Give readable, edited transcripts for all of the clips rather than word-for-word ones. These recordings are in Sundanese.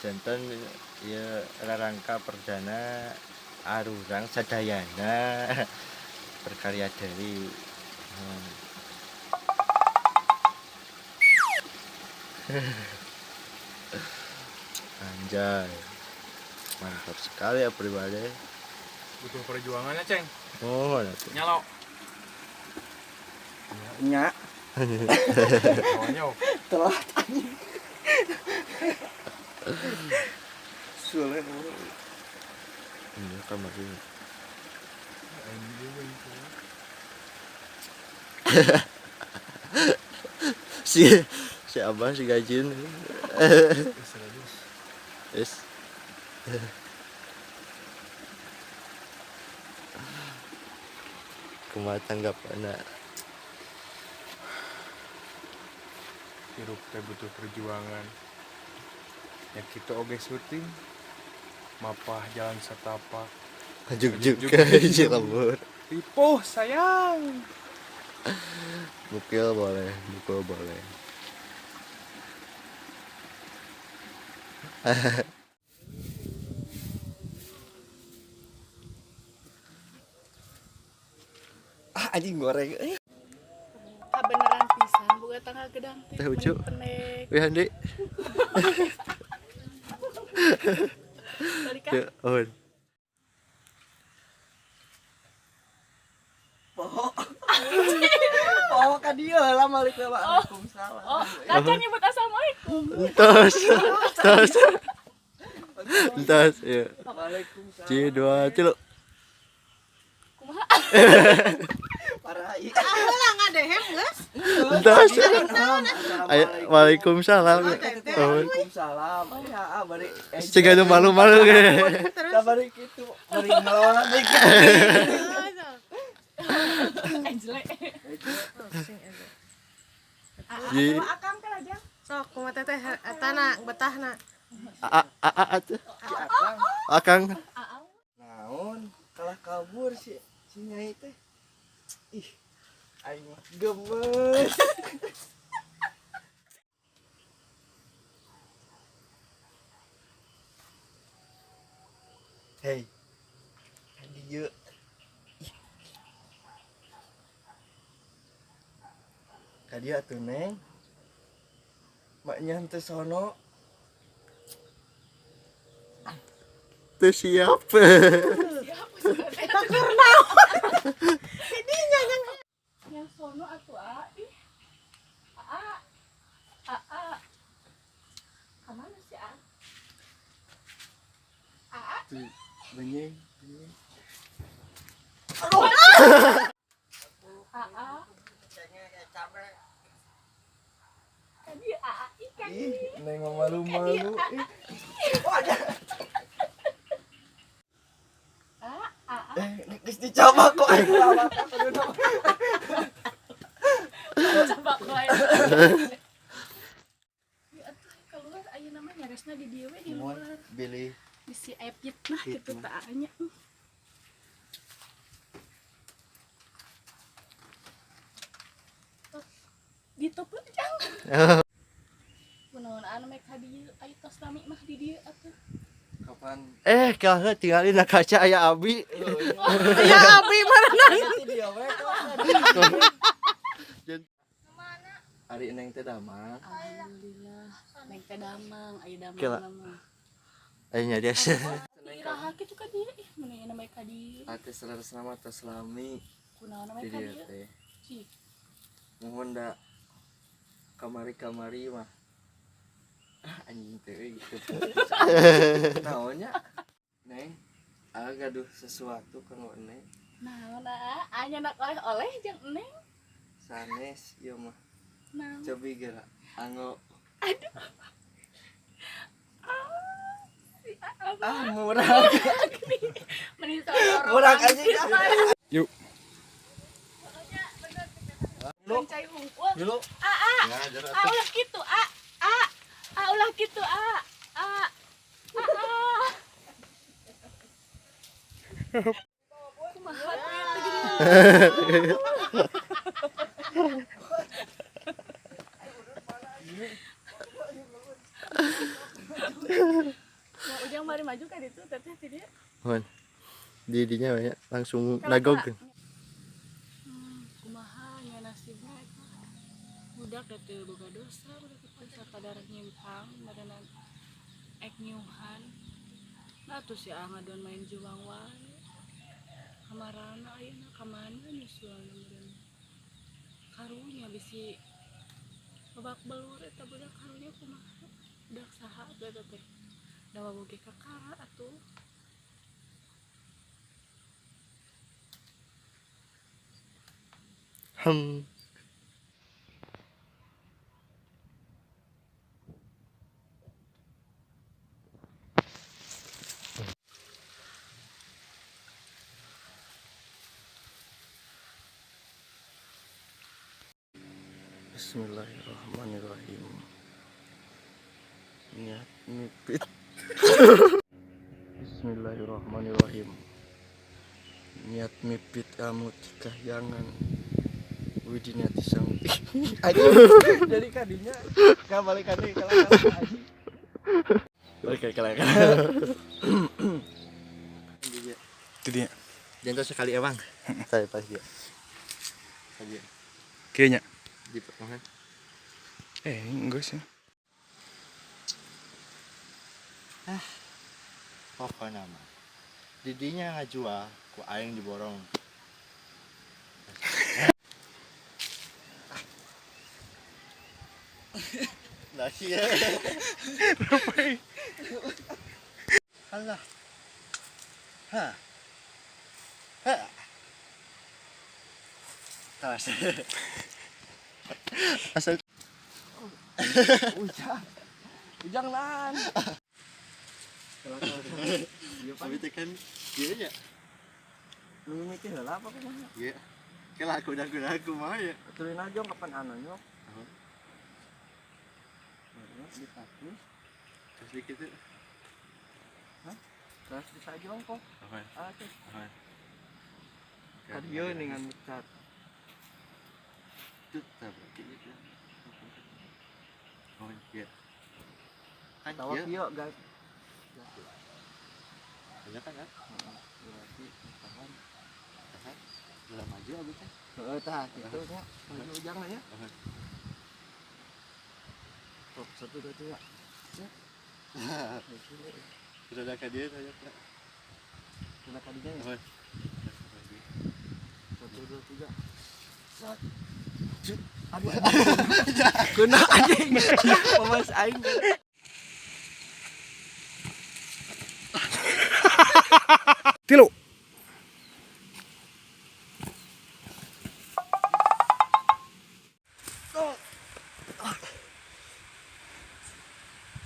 Janten ya rarangka perdana arurang sadayana berkarya dari Anjay, mantap sekali ya pribadi. Butuh perjuangannya, Ceng. Oh, ada tuh. Nyalo. Nya. Awalnya Telat anjing. Sulit. Ini kamar ini. Si si abah si gajin. Yes. Kumaha tanggapanna? Hirup teh butuh perjuangan. Ya kitu oge syuting. Mapah jalan setapak. Juk-juk Juk-juk. lembur. Ripuh sayang. Mukil boleh, mukul boleh. Ah, anjing goreng. Eh. Kabeneran pisan boga tangkal gedang teh. Teh Ucu. Pendek. Wih Andi. Balik ah. Ya, on. Poho. Poho ka dieu lah malik. Waalaikumsalam. Oh, kaca nyebut assalamualaikum. Entos. Entos. Entos, ya. Waalaikumsalam. Ci dua tilu. Kumaha? Parah ieu. Lah ngadehem geus. Entos. Ayo, waalaikumsalam. Oh. Waalaikumsalam. Ya, ah, bari. Ciga nu malu-malu ge. Tah bari kitu, bari ngelawan dikit. Jelek. Ji Akang teh aja. Sok kumaha teteh etana betahna. A a a a tuh. Akang. Naon kalah kabur si si Nyai teh. Ih, aing mah gemes. Hei, dieu. Ih. Ka dieu atuh, Neng. Maknya henteu sono. Teu siap. Eta keur naon? Dinya yang Yang sono atuh a. Ih. A. A. A. Kamana sih a? A. Tuh, benyeng, benyeng. A. A. Tadi A. A. Ikan. Ih, Neng mah malu-malu. Ih. Wadah. A. A. A. Eh, geus dicoba kok aing lawak kudu. Coba koe. Ya atuh keluar ayeuna mah nyaresna di dieu we di Mun luar. bilih Bisi aya fitnah gitu Fitnah. tah nya. Ditopet jang. Kunaon anu mek ka dieu aya tos lami mah di dieu atuh. Kapan? Eh, kalau tinggalin na kaca aya abi. Ya abi mana? Nanti dia we kok. Ari Neng teh damang. Alhamdulillah. Neng teh damang, aya damang Kela. mah. Ayo nya dia. Iraha kitu ka dieu ih mun aya mah ka dieu. Ate saleresna mah tos lami Kunaon ame di ka dieu dieu? teh. Cik. Mohon da kamari-kamari mah. Ah, anjing teh euy gitu. Naonnya? Neng, ah gaduh sesuatu kanggo Neng. Naon ah, anya nak oleh-oleh jeung Neng. Sanes ieu mah. Naon? Cobi geura. Anggo. Aduh. Ah, si Aa Ah, murah. meni sorong. Murah anjing. Ah. Yuk. Cai hungkul. Dulu. A a. Ya, jarak A ulah kitu a. A. A ulah kitu a. A. A. A. Kumaha teh teh gini. Bari maju ka ditu teteh ti dieu. Mohon. Didinya banyak langsung nagog. Kumaha nya nasibna eta. Budak da teu boga dosa, budak teh sakadar nyimpang badanna ek nyuhan. Nah atuh si Aa ngadon main juang wae. Kamarana ayeuna kamana nyusulna meureun. Karunya bisi babak belur eta budak karunya kumaha. Budak saha atuh eta teh. Da wawoge kakara atuh. Bismillahirrahmanirrahim. Niat mipit. Bismillahirrahmanirrahim. Niat mipit ilmu kahyangan. Widinati sang. Jadi kadinya ka balik kadi kalah anjing. Balik kalah. Itu dia. Jangan sekali emang. Saya pas dia. Saja. Kayaknya. Di mana? Enggak sih. Pokoknya mah. Didinya ngajual ku aing diborong. Nah, iya. Alah. Hah. Hah. Keras. Asal Ujang. Ujang lan. Abi teh kan ieu nya. Lu mikir heula apa kumaha? Ieu. Kela aku udah kumaha ya. Aturin aja kapan anu nyok. Heeh. Baru ditakus, Terus dikit tuh. terus ditajong kok. Apa? Ah, tuh. Apa? Tadi ieu dengan cat. Tut tabrak gitu. Oh iya. Kan Tawa ieu. kieu guys. Ada kan ya? Berarti tahan. Tahan. Udah maju abi teh. Heeh, tah kitu nya. Maju ujang lah ya. Heeh. Top 1 2 3. Sudah ada ka dieu tanya. Sudah kadinya ya. Heeh. 1 2 3. Sat. Cut. Aduh. Kena anjing. Pemas aing. Tilu.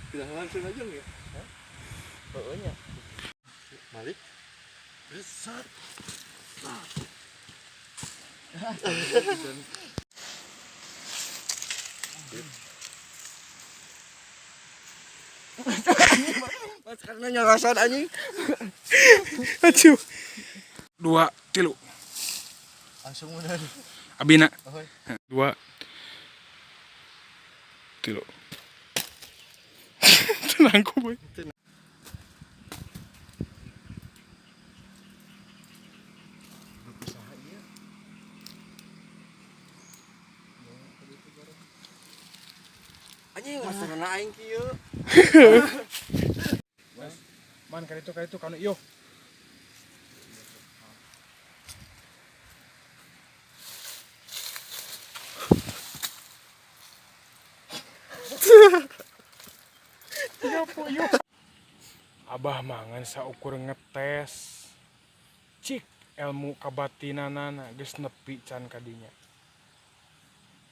Udah langsung aja enggak? Heeh nya. Malik. Besar. Mas karena nyorosan anjing. Aduh. 2 3. Langsung mundur. Abina. Oh. 2 3. Tenang ku boy. Anjing mas karena aing kieu. Man kali itu kanu iyo. Abah mangan saukur ngetes. Cik ilmu kabatinanana geus nepi can kadinya.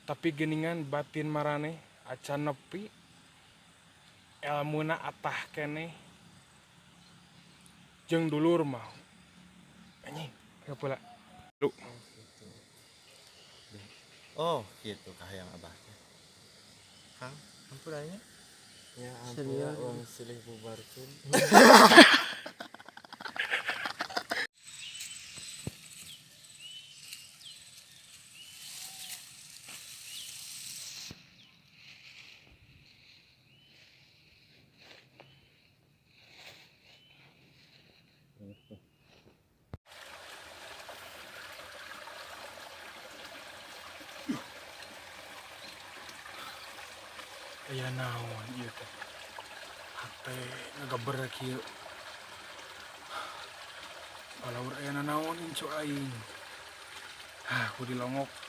Tapi geningan batin maraneh acan nepi elmuna atah keneh jeung dulur mah. Anjing, pula. Lu. Oh, gitu kahayang abah teh. Kang, hampuranya. Ya ampun, wong silih bubarkeun. Aya naon ieu teh? Hate ngagaber kieu. Palaur aya naon incu aing. Ah, ku dilongok.